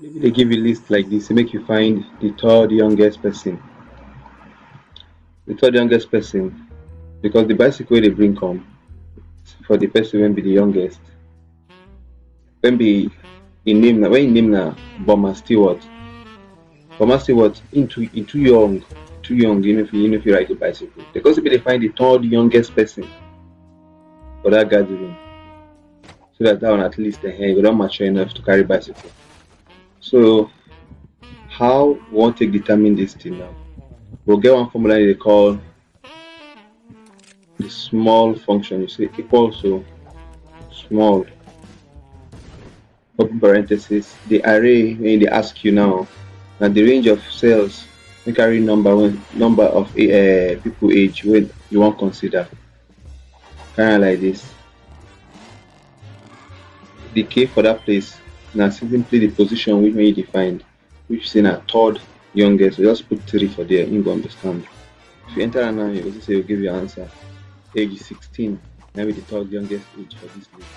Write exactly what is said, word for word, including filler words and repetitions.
Maybe they give you list like this to make you find the third youngest person. The third youngest person, because the bicycle they bring come for the person when be the youngest. When be in name now, when in name now, Boma Stewart. Boma Stewart in too, in too young, too young, even if you, even if you ride the bicycle. Because if they find the third youngest person for that gathering, so that that one at least the hair don't mature enough to carry bicycle. So how we want to determine this thing now? We'll get one formula they call the small function. You see, equals to small, open parenthesis, the array when they ask you now, now the range of cells we carry number when number of uh, people age when you want consider. Kind of like this. The k for that place now simply the position which when you defined, which say na third youngest. So just put three for there, you go understand. If you enter am now, you go see say you give your answer. Age sixteen, na be the third youngest age for this list.